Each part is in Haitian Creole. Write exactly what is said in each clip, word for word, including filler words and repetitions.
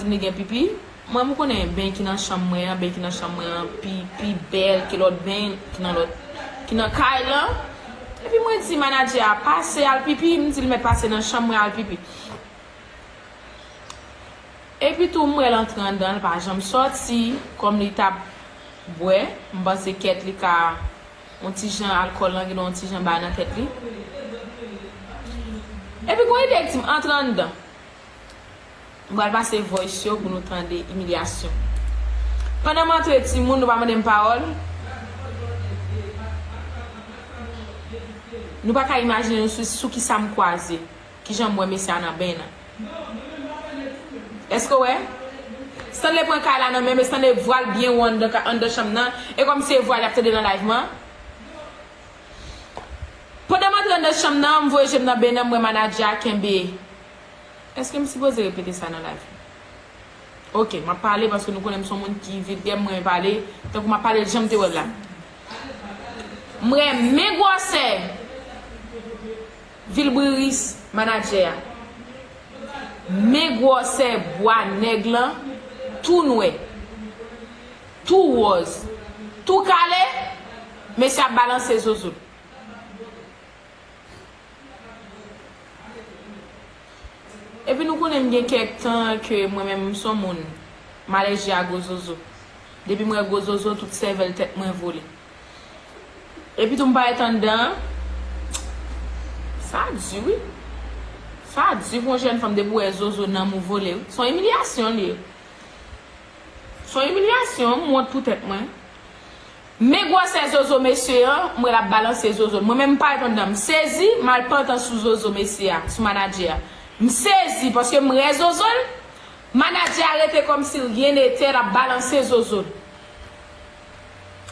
Li gen pipi. Mwen, m konnen ben ki nan chanm mwen an, ben ki nan chanm mwen an pi, pi bèl ke lòt ben ki nan lòt, ki nan kay lan. Epi mwen di manadjè a, "Pase al pipi." M di l, "Mèt pase nan chanm mwen al pipi." Epi tou, m wè l antre anndan, l pa janm sòti, kòm li t ap bwè. M panse kèt li ka, yon ti jan alkòl lan gen yon ti jan ba nan tèt li. Epi gon ide k di m, "Antre anndan." M pral pase voice yo pou nou tande imilyasyon. Pandan m antre, timoun, nou pa mande m pawòl. Nou pa ka imajine nou sou, sou ki sa m kwaze. Kijan m wè mesye a nan ben nan. Èske w wè? Stanley pran kay la nan men, men Stanley vwal byen wo anndan ka-, anndan chanm nan. E kòmsi e vwa l ap tande nan live mwen. Pandan m antre anndan chanm nan, m voye je m nan ben nan, m wè manadjè a kenbe. Èske m sipoze repete sa nan live? Ok, m ap pale paske nou konnen m se yon moun ki vilgè, m renmen pale, tankou m ap pale l jan m te wè l la. M renmen gwòsè vilbriris manadjè a. Men gwòsè bwa nèg lan, tou nwè, tou wòz, tou kale, mesye ap balanse zozo l. Epi nou konnen m gen kèk tan ke mwen menm m se yon moun, m alèji a gwo zozo. Depi m wè gwo zozo, tout sèvèl tèt mwen vole. Epi tou m parèt anndan an, sa di wi. Sa di pou yon jèn fanm depi w wè zozo nanm ou vole wi. Se yon imilyasyon l ye. Se yon imilyasyon, m wont pou tèt mwen. Men gwòsè zozo mesye an, m wè l ap balanse zozo l. Mwen menm m parèt anndan, m sezi, m al pantan sou zozo mesye a, sou manadjè a. M sezi paske m wè zozo l, manadjè a rete kòmsi rien n'était, l ap balanse zozo l.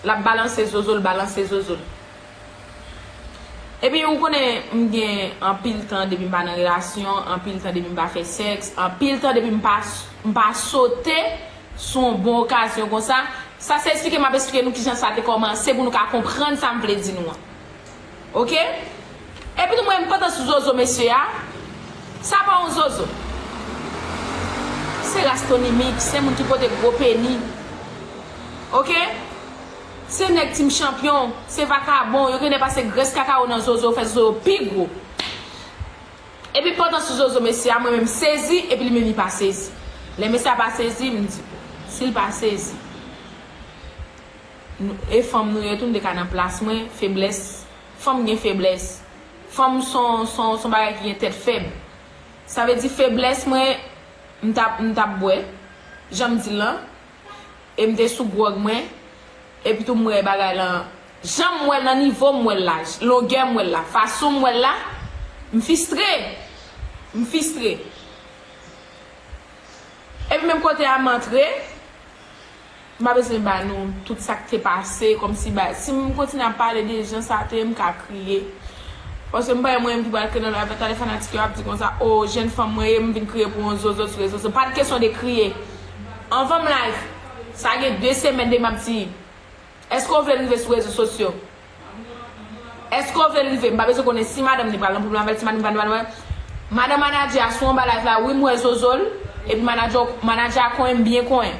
L ap balanse zozo l, balanse zozo l. Epi ou konnen m gen anpil tan depi m pa nan relasyon, anpil tan depi m pa fè sèks, anpil tan depi m pa, m pa sote sou yon bon okazyon konsa. Sa se eksplike m ap eksplike nou kijan sa te kòmanse pou nou ka konprann sa m vle di nou an. Ok? Epi tou mwen m pantan sou zozo mesye a. Sa pa yon zozo. Se ras Tony Mix, se moun ki pote gwo peni. Ok? Se nèg Team Champion, se vakabon, yo gen lè pase grès kakawo nan zozo, fè zozo yo pi gwo. Epi pantan sou zozo mesye a, mwen menm sezi, epi li menm li pa sezi. Lè mesye a pa sezi, m di, si l pa sezi, nou, e fanm nou ye tou, nou te ka nan plas mwen, feblès, fanm gen feblès. Fanm son, son, son bagay ki gen tèt fèb. Sa vle di feblès mwen, m t ap, m t ap bwè, jan m di l lan, e m te sou gwòg mwen, epi tou m wè bagay lan, jan m wè l nan nivo m wè l la, longè m wè l la, fason m wè l la, m fistre, m fistre. Epi menm kote a m antre, m pa bezwen ba nou tout sa k te pase, kòmsi ba, si m kontinye ap pale de jan sa te ye, m ka kriye. Paske m pa wè mwen menm ki pral kriye nan live la, talè fanatik yo ap di konsa, o, jèn fanm mwen ye, m vin kriye pou yon zozo sou rezo sosyo. Pa t kesyon de kriye. Anvan m live, sa gen de semèn depi m ap di, èske w vle l rive sou rezo sosyo? Èske w vle l rive? M pa bezwen konnen si madanm li pral nan pwoblèm avè l, si madanm li pa nan pwoblèm. Madanm manadjè a sou anba live la, wi, m wè zozo l, epi manadjè, manadjè a konyen m byen konyen.